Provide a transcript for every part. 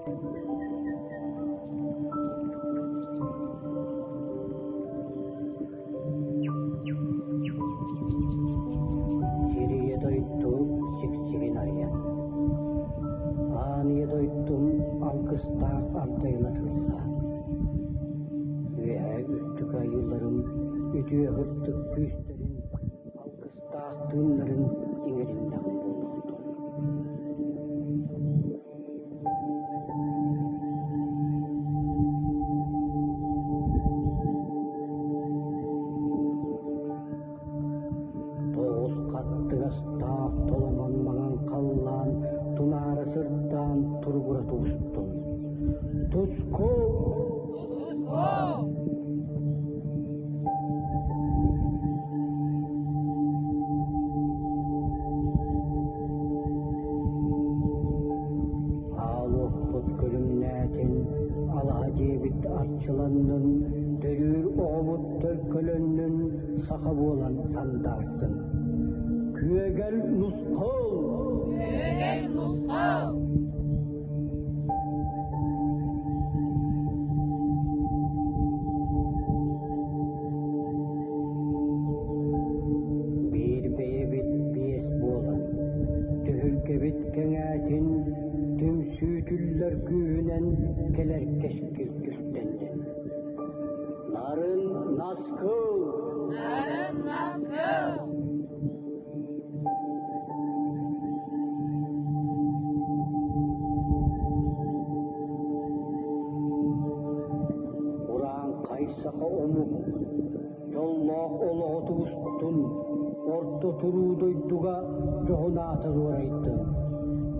Сир-ийэ дойду сиксигин арыйан, Аан ийэ дойдум алгыстаах ардайын атыылаан, Үөһээ үрдүк айыыларым үтүө сырдык күүстэрин алгыстаах тыыннарын иҥэриннэҕим буолуохтун. Тоҕус хаттыгастаах толомон маҥан халлаан тунаара сырдаан туругура тубустун. Туску! Туску! Аал уоппут күлүмнээтин, алаһа дьиэбит арчыланнын, төрүүр оҕобут төлкөлөннүн, саха буолан сандаартын. Күөгэл нусхал! Күөгэл нусхал! Биир бэйэбит биэс буолан, түһүлгэбит кэҥээтин, түмсүүтүллэр күүһүнэн кэлэр кэскил түстэннин. Нарын наскыл! Нарын наскыл! Урааҥхай саха омук дьоллоох олоҕу тубустун, орто туруу дойдуга дьоһун аата дуорайдын.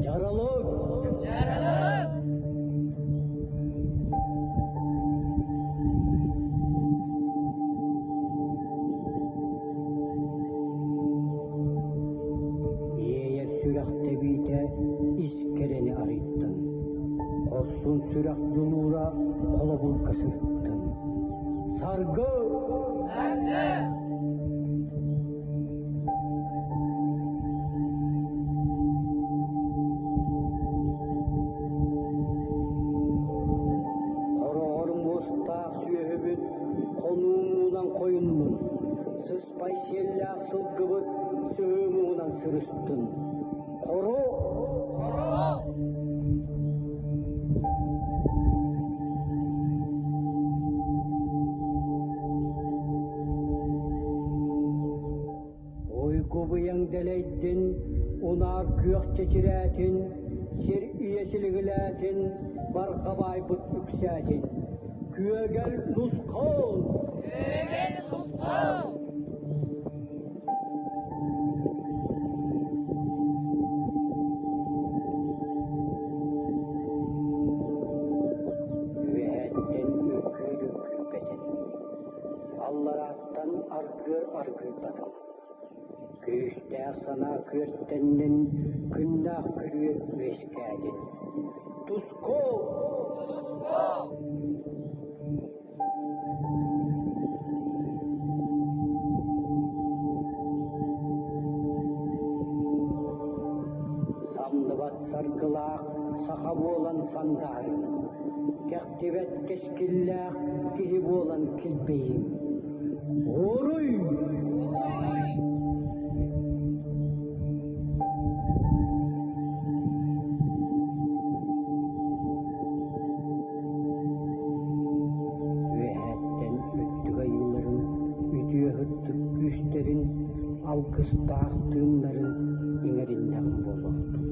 Дьаралык! Дьаралык! Иэйэр сүрэх тэбиитэ ис кэрэни арыйдын, хорсун сүрэх дьулуура холобурга сырыттын. Саргы! Саргы! Хороҕор муостаах сүөһүбүт хонуу муҥунан хойуннун, сыспай сиэллээх сылгыбыт сыһыы муҥунан сырыстын. Хоро! Хоро! Уйгу-быйаҥ дэлэйдин, унаар күөх чэчирээтин, сир ийэ силигилээтин, барҕа баайбыт үксээтин. Күөгэл нусхал! Күөгэл нусхал! Үөһэттэн үргүүр үргүйбэтин, алларааттан аргыар аргыйбатын. Күүстээх санаа күөртэннин, күннээх күрүө үөскээтин. Туску! Туску! Самныбат саргылаах саха буолан сандаарыҥ, кэхтибэт кэскиллээх киһи буолан килбэйиҥ. Уруй! Уруй! Үөһээттэн үрдүк айыыларын үтүө сырдык күүстэрин, алгыстаах тыыннарын иҥэриннэҕим буолуохтун.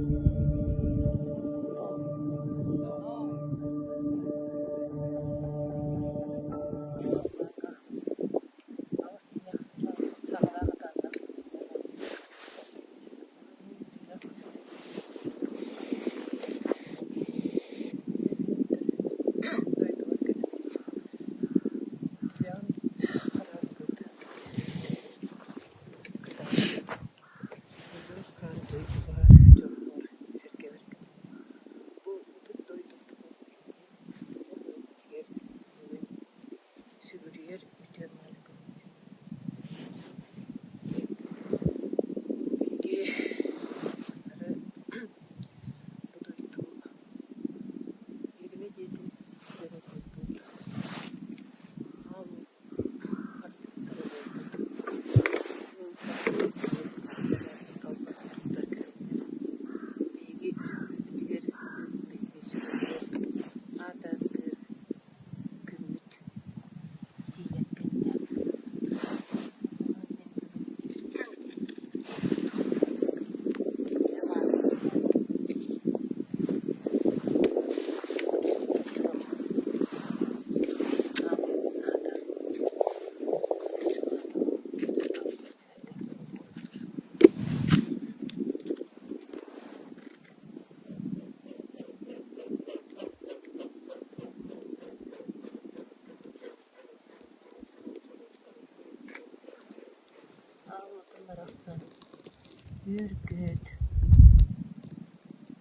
Үөр-көт,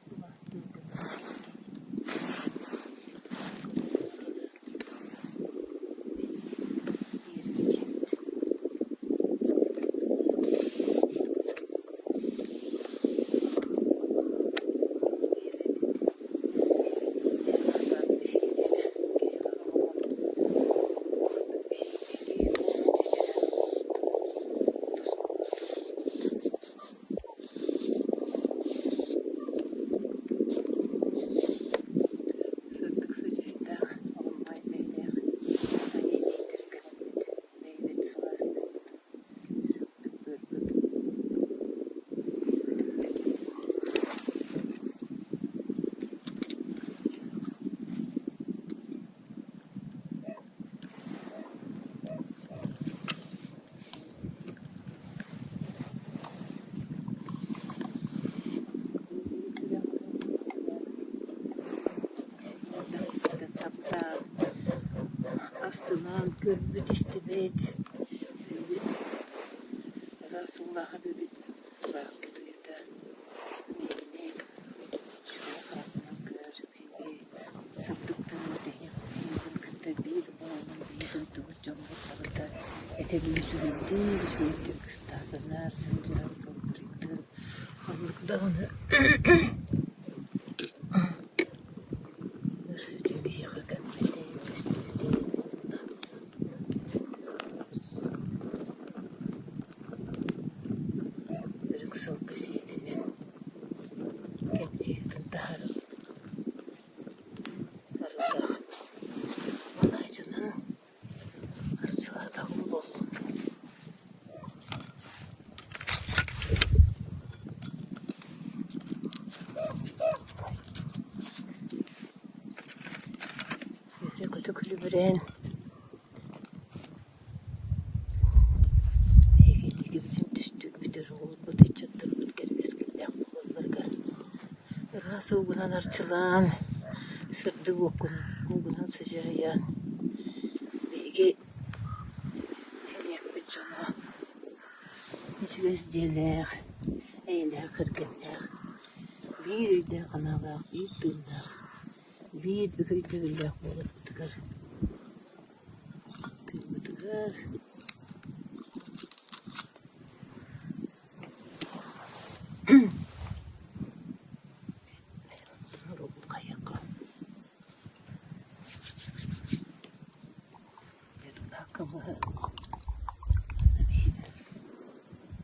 сылаастыыргынан Сырдык сыдьаайдаах, аламаҕай бэйэлээх айыы дьиэтэр кэлэммит, бэйэбит сылаастыырбыт, сүрэхпит-быарбыт Таптаан, астынан көрбүт-истибит, бэйэбит ыраас уулаах эбэбит баайбыт уйата миигинник үчүгэй харахпынан көр, биһиги сырдык тыыммыт эйигин кытта биир буолан биһи дойдубут дьоммут барыта этэҥҥэ үчүгэйдик, үчүгэйдик ыстаатынар, сылдьыһан кылбырыйдын, ханнык даҕаны Өрсүтүү биһиэхэ кэлбитин, көстүбүтүн уонна үрүҥ сылгы сиэлинэн кэнсиэртин таһааран арыылаах алаадьынан арчылаатаҕым буоллун. Үөрэ-көтө күлүбүрээн биһиги инникибитин түстүүрбүтүгэр оҕолорбут, ыччаттарбыт кэлин кэскиллээх буолалларыгар ыраас уугунан арчылаан, сырдык уоккунан сыдьаайан биһиги Нэһилиэкпит дьоно үчүгэй дьиэлээх, эйэлээх кэргэннээх, биир өйдөөх-санаалаах, биир тыыннаах, биир бүк өйдөбүллээх буоларбытыгар тыыммытыгар Кымыһы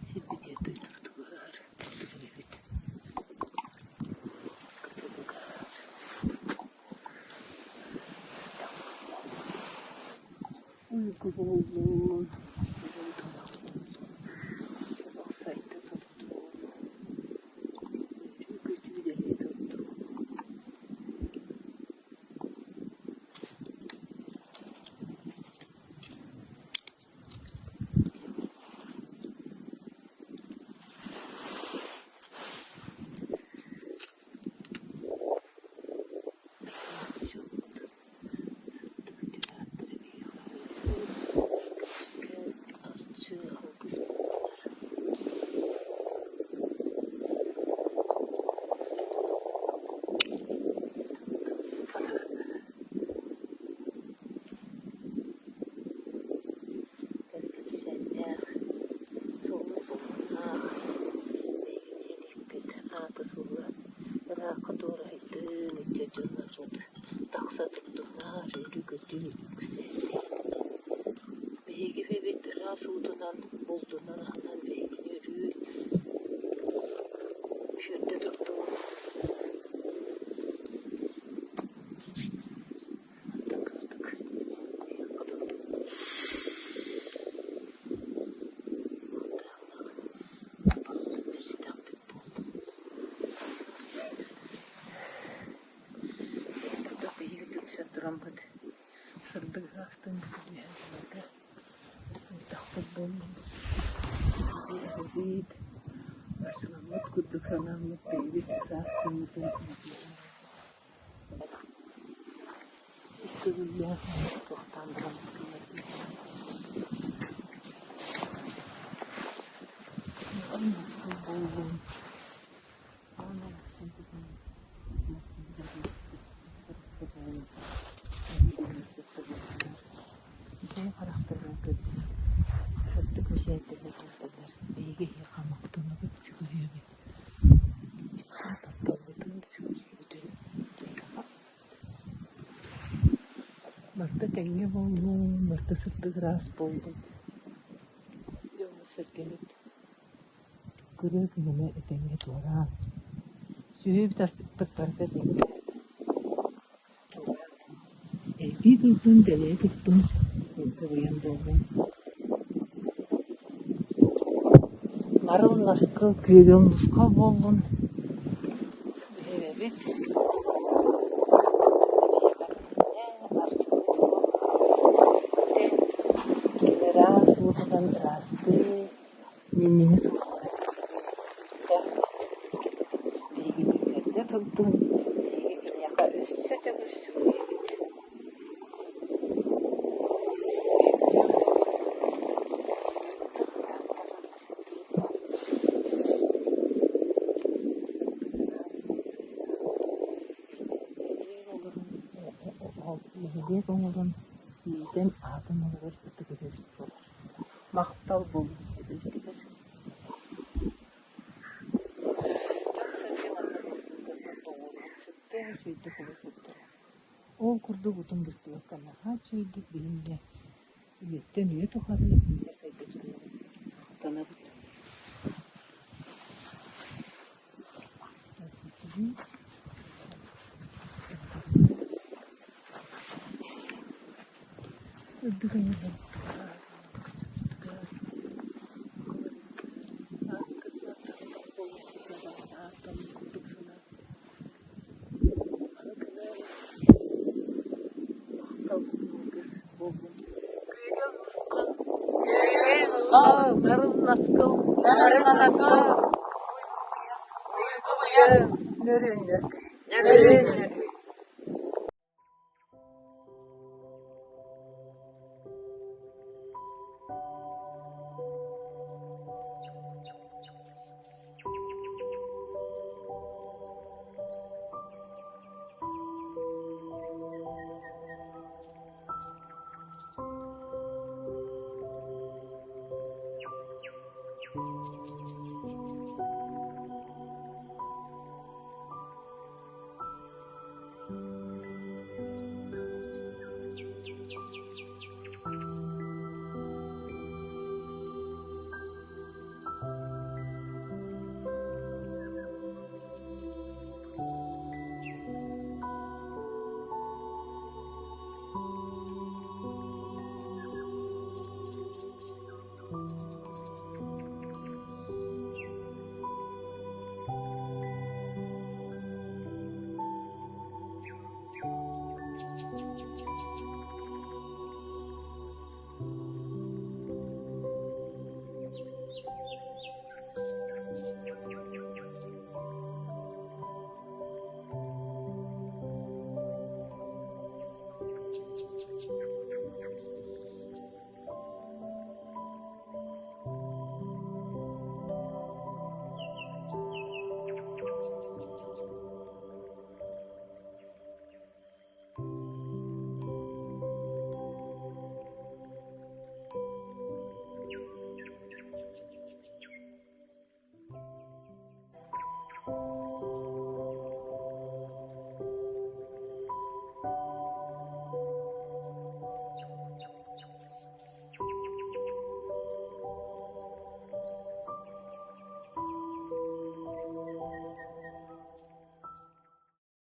сирбитигэр дойдубутугар көрдөрөбүт Уйгу буоллун, дьол буоллун, олох сайда турдун, үөрүү-көтүү дэлэй турдун. Арчы алгыс буоллар. Кэпсээннээх, суолу-суолуннаах, эйигин испит аата-суола ыраахха дуораһыйдын, ыччат дьоннорбут тахса турдуннар, үөрүү-көтүү үксээтин. Биһиги эбэбит ыраас уутунан, булдунан аһынан биһигини өрүү үөрдэ турдун. Мантан кыратык бэристэхпит буоллун. Курдук биһиги түмсэн тураммыт сырдык ыраастан түһэн турарга ыйдахпыт буоллун. Эбит арсыламмыт курдук санааммыт бэйэбит ыраас тыыммытын Үс төгүллээх туохтаан баран буоллун. Барыта тэҥҥэ буоллун, барыта сырдык ыраас буоллун. Дьоммут-сэргэбит күрүө күһүнэ этэҥҥэ туораан, сүөһүбүт аспыт барыта этэҥҥэ туораан, элбии турдун, дэлэйэ турдун, уйгу-быйаҥ буоллун. Барыл наскыл, күөгэл нусхал буоллун. Эбэбит ыраас уутунан ыраастыы, минньигэс биһигини үөрдэ турдун, биһиги киниэхэ өссө төгүл сүгүрүйэбит. Нэһилиэк оҥорон иитэн аатын олорор ытык эбэбит буолар. Махтал буоллун эбэбитигэр. Дьон-сэргэ манна буолбуттарынан тоҕуоруһан сүрдээх үчүгэйдик олорбуттара. Ол курдук утум быстыбакка наһаа үчүгэйдик билиннэ Үйэттэн үйэ тухары үүнэ-сайда туруоҕун махтанабыт. Үрдүк айылҕа Нөрүөн!